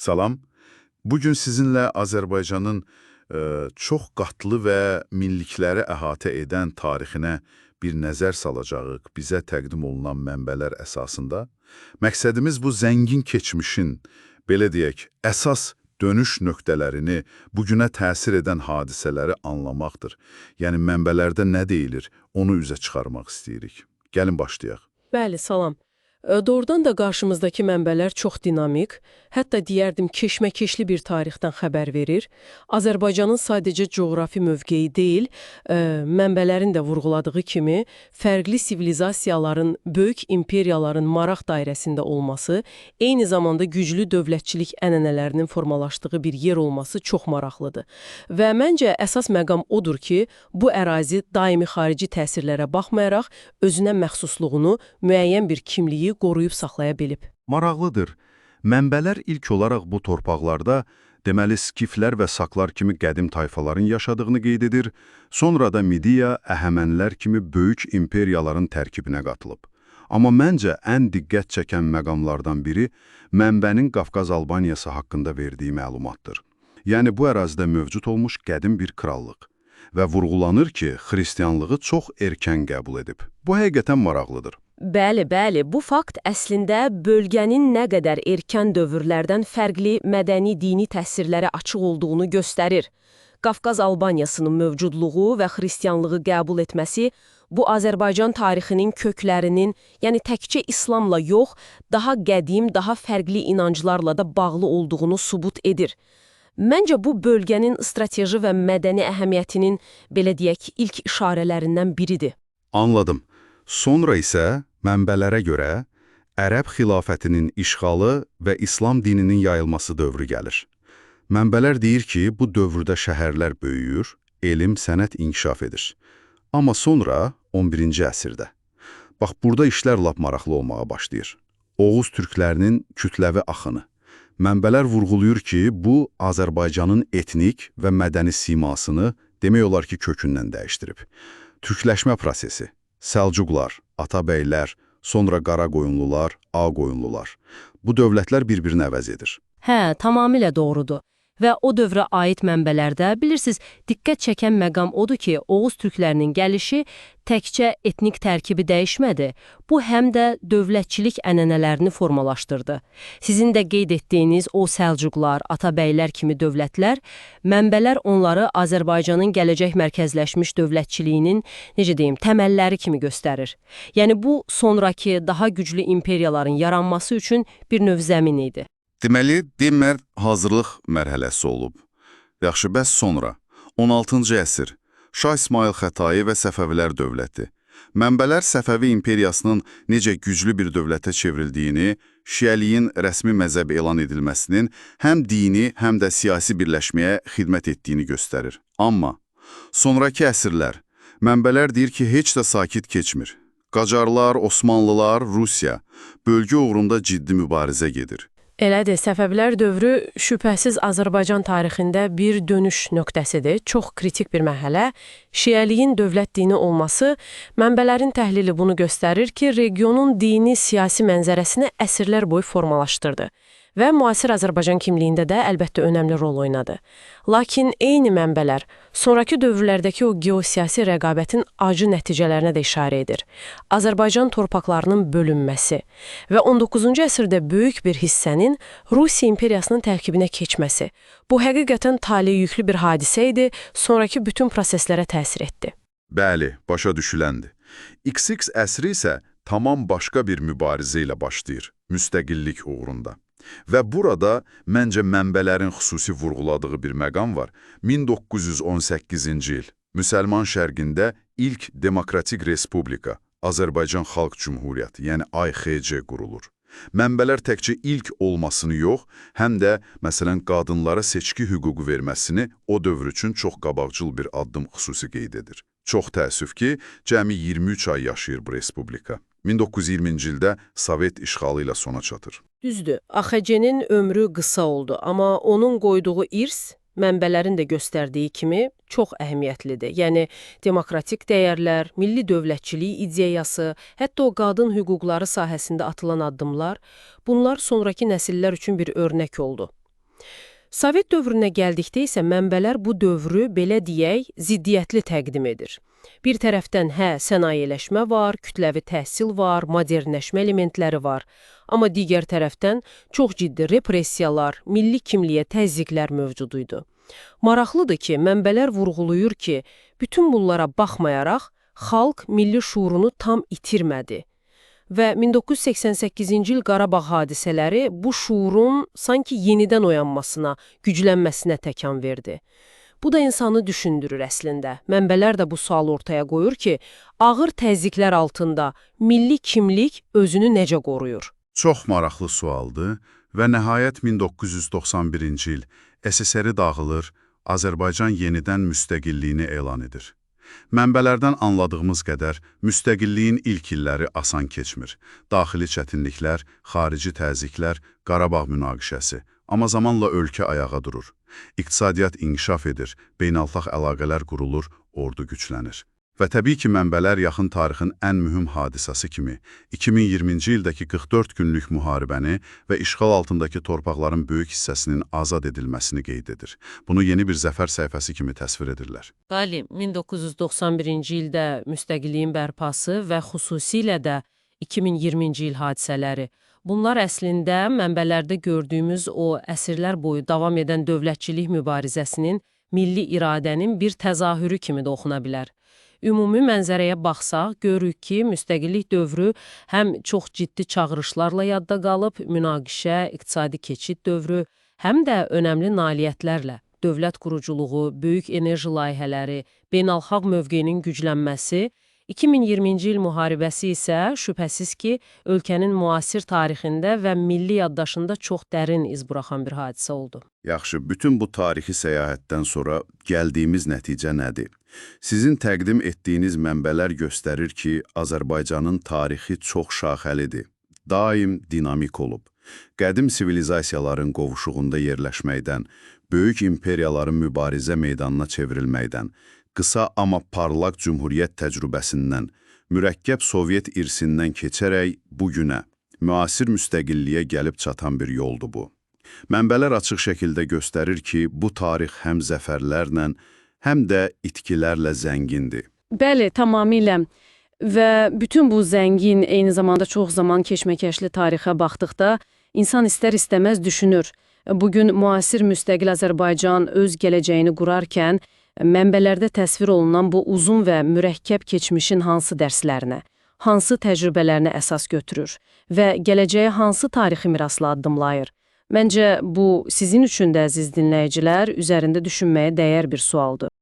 Salam. Bugün sizinlə Azərbaycanın çox qatlı və minlikləri əhatə edən tarixinə bir nəzər salacağıq bizə təqdim olunan mənbələr əsasında. Məqsədimiz bu zəngin keçmişin, belə deyək, əsas dönüş nöqtələrini, bugünə təsir edən hadisələri anlamaqdır. Yəni mənbələrdə nə deyilir, onu üzə çıxarmaq istəyirik. Gəlin başlayaq. Bəli, salam. Doğrudan da qarşımızdakı mənbələr çox dinamik, hətta deyərdim keşməkeşli bir tarixdən xəbər verir. Azərbaycanın sadəcə coğrafi mövqeyi deyil, mənbələrin də vurğuladığı kimi fərqli sivilizasiyaların, böyük imperiyaların maraq dairəsində olması, eyni zamanda güclü dövlətçilik ənənələrinin formalaşdığı bir yer olması çox maraqlıdır. Və məncə əsas məqam odur ki, bu ərazi daimi xarici təsirlərə baxmayaraq özünə məxsusluğunu, müəyyən bir kimliyi qoruyub saxlaya bilib. Maraqlıdır. Mənbələr ilk olaraq bu torpaqlarda, deməli skiflər və saklar kimi qədim tayfaların yaşadığını qeyd edir, sonra da Midiya, Əhəmənilər kimi böyük imperiyaların tərkibinə qatılıb. Amma məncə ən diqqət çəkən məqamlardan biri mənbənin Qafqaz Albaniyası haqqında verdiyi məlumatdır. Yəni bu ərazidə mövcud olmuş qədim bir krallıq və vurğulanır ki, xristianlığı çox erkən qəbul edib. Bu həqiqətən maraqlıdır. Bəli, bəli, bu fakt əslində bölgənin nə qədər erkən dövrlərdən fərqli mədəni dini təsirlərə açıq olduğunu göstərir. Qafqaz Albaniyasının mövcudluğu və xristianlığı qəbul etməsi bu Azərbaycan tarixinin köklərinin, yəni təkcə İslamla yox, daha qədim, daha fərqli inanclarla da bağlı olduğunu sübut edir. Məncə bu bölgənin strateji və mədəni əhəmiyyətinin, belə deyək, ilk işarələrindən biridir. Anladım. Sonra isə mənbələrə görə Ərəb xilafətinin işğalı və İslam dininin yayılması dövrü gəlir. Mənbələr deyir ki, bu dövrdə şəhərlər böyüyür, elm, sənət inkişaf edir. Amma sonra 11-ci əsrdə. Bax, burada işlər lap maraqlı olmağa başlayır. Oğuz türklərinin kütləvi axını. Mənbələr vurğulayır ki, bu Azərbaycanın etnik və mədəni simasını demək olar ki, kökündən dəyişdirib. Türkləşmə prosesi. Səlcuqlar, Atabəylər, sonra Qaraqoyunlular, Ağqoyunlular. Bu dövlətlər bir-birini əvəz edir. Hə, tamamilə doğrudur. Və o dövrə aid mənbələrdə, bilirsiniz, diqqət çəkən məqam odur ki, Oğuz türklərinin gəlişi təkcə etnik tərkibi dəyişmədi. Bu həm də dövlətçilik ənənələrini formalaşdırdı. Sizin də qeyd etdiyiniz o Səlcuqlar, Atabəylər kimi dövlətlər, mənbələr onları Azərbaycanın gələcək mərkəzləşmiş dövlətçiliyinin, necə deyim, təməlləri kimi göstərir. Yəni bu sonrakı daha güclü imperiyaların yaranması üçün bir növ zəmin idi. Deməli, Dimmer hazırlıq mərhələsi olub. Yaxşı, bəs sonra? 16-cı əsr. Şah İsmayıl Xətai və Səfəvilər dövləti. Mənbələr Səfəvi imperiyasının necə güclü bir dövlətə çevrildiyini, şiəliyin rəsmi məzhəb elan edilməsinin həm dini, həm də siyasi birləşməyə xidmət etdiyini göstərir. Amma sonrakı əsrlər mənbələr deyir ki, heç də sakit keçmir. Qacarlar, Osmanlılar, Rusiya bölgə uğrunda ciddi mübarizə gedir. Elədir, Səfəvilər dövrü şübhəsiz Azərbaycan tarixində bir dönüş nöqtəsidir. Çox kritik bir mərhələ. Şiəliyin dövlət dini olması mənbələrin təhlili bunu göstərir ki, regionun dini siyasi mənzərəsini əsrlər boyu formalaşdırdı və müasir Azərbaycan kimliyində də əlbəttə önəmli rol oynadı. Lakin eyni mənbələr sonrakı dövrlərdəki o geosiyasi rəqabətin acı nəticələrinə də işarə edir. Azərbaycan torpaqlarının bölünməsi və 19-cu əsrdə böyük bir hissənin Rusiya imperiyasının tərkibinə keçməsi. Bu həqiqətən taleyüklü bir hadisə idi, sonrakı bütün proseslərə təsir etdi. Bəli, başa düşüləndir. XX əsri isə tamam başqa bir mübarizə ilə başlayır, müstəqillik uğrunda. Və burada məncə mənbələrin xüsusi vurğuladığı bir məqam var. 1918-ci il Müsəlman şərqində ilk demokratik respublika, Azərbaycan Xalq Cümhuriyyəti, yəni AXC qurulur. Mənbələr təkcə ilk olmasını yox, həm də məsələn qadınlara seçki hüququ verməsini o dövr üçün çox qabaqcıl bir addım xüsusi qeyd edir. Çox təəssüf ki, cəmi 23 ay yaşayır bu respublika. 1920-ci ildə Sovet işğalı ilə sona çatır. Düzdür, AXC-nin ömrü qısa oldu, amma onun qoyduğu irs mənbələrin də göstərdiyi kimi çox əhəmiyyətlidir. Yəni demokratik dəyərlər, milli dövlətçilik ideyası, hətta o qadın hüquqları sahəsində atılan addımlar, bunlar sonrakı nəsillər üçün bir örnək oldu. Sovet dövrünə gəldikdə isə mənbələr bu dövrü belə deyək, ziddiyyətli təqdim edir. Bir tərəfdən hə, sənayeləşmə var, kütləvi təhsil var, modernləşmə elementləri var. Amma digər tərəfdən çox ciddi repressiyalar, milli kimliyə təzyiqlər mövcud idi. Maraqlıdır ki, mənbələr vurğulayır ki, bütün bunlara baxmayaraq xalq milli şuurunu tam itirmədi. Və 1988-ci il Qarabağ hadisələri bu şuurun sanki yenidən oyanmasına, güclənməsinə təkan verdi. Bu da insanı düşündürür əslində. Mənbələr də bu sualı ortaya qoyur ki, ağır təzyiqlər altında milli kimlik özünü necə qoruyur? Çox maraqlı sualdır və nəhayət 1991-ci il SSR dağılır, Azərbaycan yenidən müstəqilliyini elan edir. Mənbələrdən anladığımız qədər müstəqilliyin ilk illəri asan keçmir. Daxili çətinliklər, xarici təzyiqlər, Qarabağ münaqişəsi. Amma zamanla ölkə ayağa durur. İqtisadiyyat inkişaf edir, beynəlxalq əlaqələr qurulur, ordu güclənir. Və təbii ki, mənbələr yaxın tarixin ən mühüm hadisəsi kimi 2020-ci ildəki 44 günlük müharibəni və işğal altındakı torpaqların böyük hissəsinin azad edilməsini qeyd edir. Bunu yeni bir zəfər səhifəsi kimi təsvir edirlər. Bəli, 1991-ci ildə müstəqilliyin bərpası və xüsusilə də 2020-ci il hadisələri. Bunlar əslində mənbələrdə gördüyümüz o əsrlər boyu davam edən dövlətçilik mübarizəsinin, milli iradənin bir təzahürü kimi də oxuna bilər. Ümumi mənzərəyə baxsaq, görürük ki, müstəqillik dövrü həm çox ciddi çağırışlarla yadda qalıb, münaqişə, iqtisadi keçid dövrü, həm də önəmli nailiyyətlərlə, dövlət quruculuğu, böyük enerji layihələri, beynəlxalq mövqeyinin güclənməsi, 2020-ci il müharibəsi isə şübhəsiz ki, ölkənin müasir tarixində və milli yaddaşında çox dərin iz buraxan bir hadisə oldu. Yaxşı, bütün bu tarixi səyahətdən sonra gəldiyimiz nəticə nədir? Sizin təqdim etdiyiniz mənbələr göstərir ki, Azərbaycanın tarixi çox şaxəlidir, daim dinamik olub. Qədim sivilizasiyaların qovuşuğunda yerləşməkdən, böyük imperiyaların mübarizə meydanına çevrilməkdən, qısa amma parlaq cümhuriyyət təcrübəsindən, mürəkkəb Sovet irsindən keçərək bu günə, müasir müstəqilliyə gəlib çatan bir yoldur bu. Mənbələr açıq şəkildə göstərir ki, bu tarix həm zəfərlərlə, həm də itkilərlə zəngindir. Bəli, tamamilə. Və bütün bu zəngin, eyni zamanda çox zaman keşməkeşli tarixə baxdıqda insan istər-istəməz düşünür. Bugün müasir müstəqil Azərbaycan öz gələcəyini qurarkən mənbələrdə təsvir olunan bu uzun və mürəkkəb keçmişin hansı dərslərinə, hansı təcrübələrinə əsas götürür və gələcəyə hansı tarixi mirasla addımlayır? Məncə bu sizin üçün də əziz dinləyicilər üzərində düşünməyə dəyər bir sualdır.